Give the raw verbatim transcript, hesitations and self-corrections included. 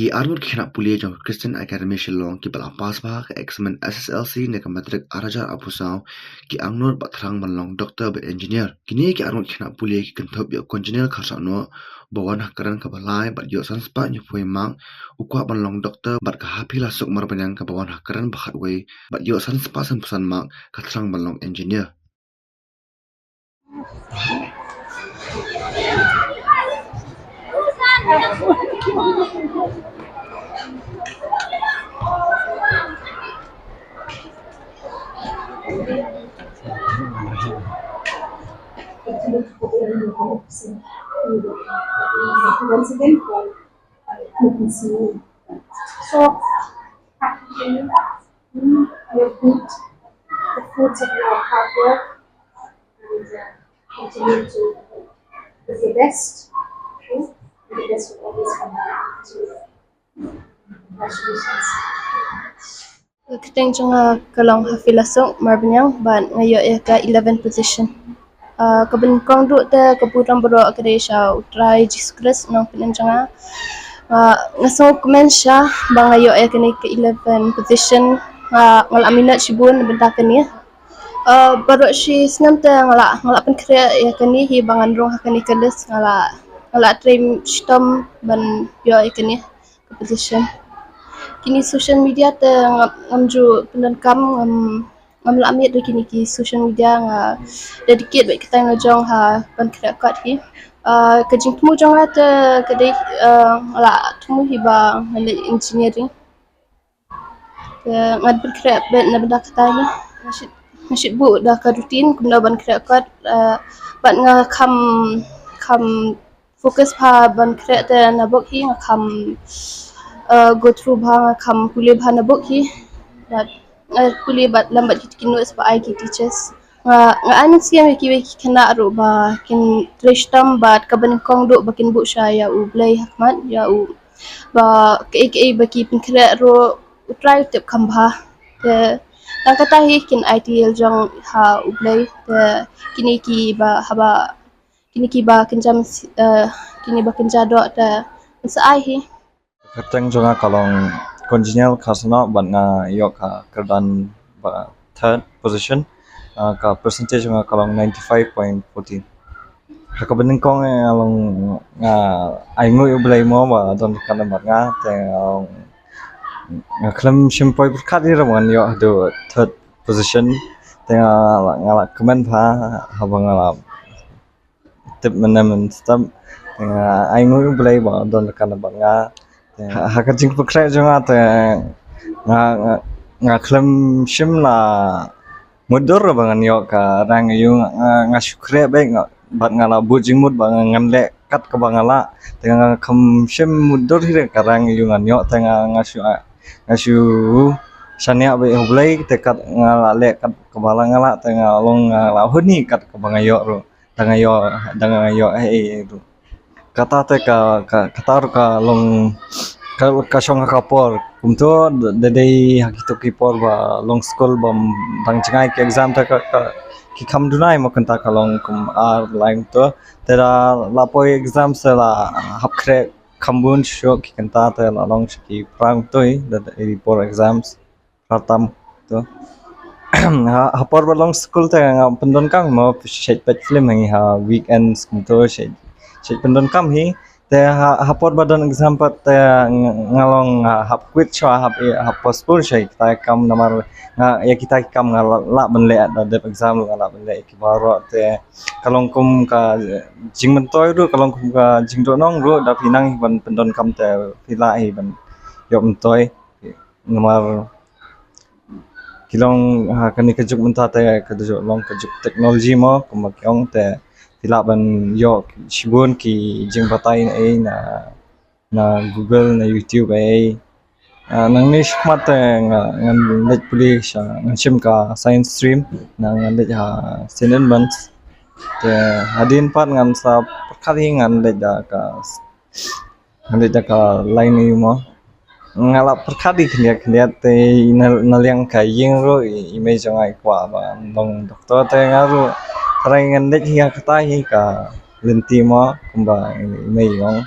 Ki arngut ki khynnah pule jong Christian Academy Shillong kiba la pass bha ka eksamin S S L C ne ka Matric ar hajar arphew saw ki angnud bad thrang ban long doktor bad engineer. Kine ki arngut ki khynnah pule ki kynthup ïa u Conjinal Kharsahnoh ba wan ha kren kaba lai bad ïoh san spah hynñiewphew mark, u kwah ban long doktor, bad ka Haphilasuk Marbaniang kaba wan ha kren ba khatwei bad ïoh san spah sanphew san mark, ka thrang ban long engineer. Once again, for, uh, so, your good, the fruits of your hard work, and, uh, continue to do the best, okay? And the best will always come back to you. Congratulations. Ka kyrteng jong nga ka long Haphilasuk Marbaniang bad nga ïoh ïa ka eleven position. Ah, kaba nyngkong duh te ka burom baroh ka dei sha U Trai Jisu Khrist, u nongpynim jong nga. Ah, nga sngewkmen shisha ba nga ïoh ïa kane ka eleven position. Nga, nga la minot shibun na bynta kane. Ah, baroh shi snem te nga la, nga la pynkhreh ïa kane hi ba ngan rung ha kane ka list, nga la, nga la trei shitom ban ïoh ïa kane ka position. Kine social media te ngam, ngam ju pyndonkam, ngam, ngam lah miet da kine ki social media, nga dedicate bad ka time la jong ha ban khreh kot hi. Ah, ka jingthmu jong nga te ka dei, ah, nga la thmu hi ba ngan leit engineering. Te ngan pynkhreh bad na bynta kata hi. Nga shait, nga shait buh da ka routine kumno ban khreh kot, ah, bad nga kham, kham focus bha ban khreh te na bok hi, nga kham, uh, go through bha, nga kham pule bha na bok hi. Bad nga pule bad lem bad ki, ki notes ba ai ki teachers. Nga, nga ai mynsiem ïa kiwei ki khynnah ruh ba kin trei shitom bad kaba nyngkong duh ba kin buh sha ïa U Blei ha khmat, ïa u ba kaei kaei ba ki pynkhreh ruh U Trai u tip kham bha. Te tang kata hi kin ai ïa la jong ha U Blei. Te kine kiba haba kine kiba kynja, eh, kine ba kynja doh te sa ai hi. Ka kyrteng jong nga ka long Conjinal Kharsahnoh bad nga ïoh ka kyrdan ba third position. Ah, ka percentage jong nga ka long ninety-five point fourteen. Ha kaba nyngkong nga long, nga ainguh ïa U Blei mo ba don ryngkat bad nga, te nga long, nga khlem shym poi pyrkhat hi ruh ba ngan ïoh haduh third position. Te nga la, nga la kmen bha haba nga la tip mynne mynstep. Te nga ainguh ïa U Blei ba don ryngkat bad nga. Te ha, ha ka jingpynkhreh jong nga te nga, nga, nga khlem shym la mutdur ba ngan ïoh ka rank aiu, nga, nga, nga shu khreh beit, nga, bad nga la buh jingmut ba nga, ngan leh kat kaba nga lah. Te nga kham shym mutdur hi ka rank aiu ngan ïoh, te nga, nga shu, nga shu shaniah beit ha U Blei, te kat nga la leh kat kaba la nga lah, te nga long nga la hun hi kat kaba nga ïoh ruh. Da nga ïoh, da nga ïoh, eh, eh, eh, ruh. Kata te ka, ka, kata ruh ka long, ka, ka shong ha ka por. Kumto, da, da dei ha kito ki por ba long skul bym dang jngai ki exam te ka, ka, ki kham duna mo, kynta ka long kum ar lai kumto. Te da la poi exam te la hap khreh kham bun shuh ki kynta te la long sha ki phra kumto, da, da dei por exams. Ratam to. Ha, ha por ba long skul te nga pyndonkam mo, shait peit film hi ha weekends kumto, shait, shait pyndonkam hi. Te ha, ha por ba don exam pat te nga, nga long, ah, hap quit shuwa, hap, hap postpone shuwa kita ki kam namar nga, ïa kita ki kam nga lah, lah ban leh da dep exam ruh nga lah ban leh ki baroh, te ka long kum ka jingmyntoi ruh, ka long kum ka jingdohnud ruh, da phi nang hi ban pyndonkam te phi lah hi ban ïoh myntoi. Namar ki long, ha, kane ka juk mynta te ka juk long ka juk technology mo, kumba ki ong, te phi lah ban ïoh shibun ki jingbatai na, eh, na, na Google, na YouTube, eh. Ah, nangne shakhmat te nga, ngan leit pule sha, ngan shim ka science stream, na ngan leit ha Saint Edmund's. Te hadien pat ngan sa pyrkhat hi ngan leit da ka Nga leit da ka line aiu mo. Nga la pyrkhat hi khyndiat khyndiat te na, na liang ka ïing ruh i, i mei jong nga i kwah ba long doktor te nga ruh. Trai ngan leit hi ha kata hi ka lynti mo kumba i mei i ong.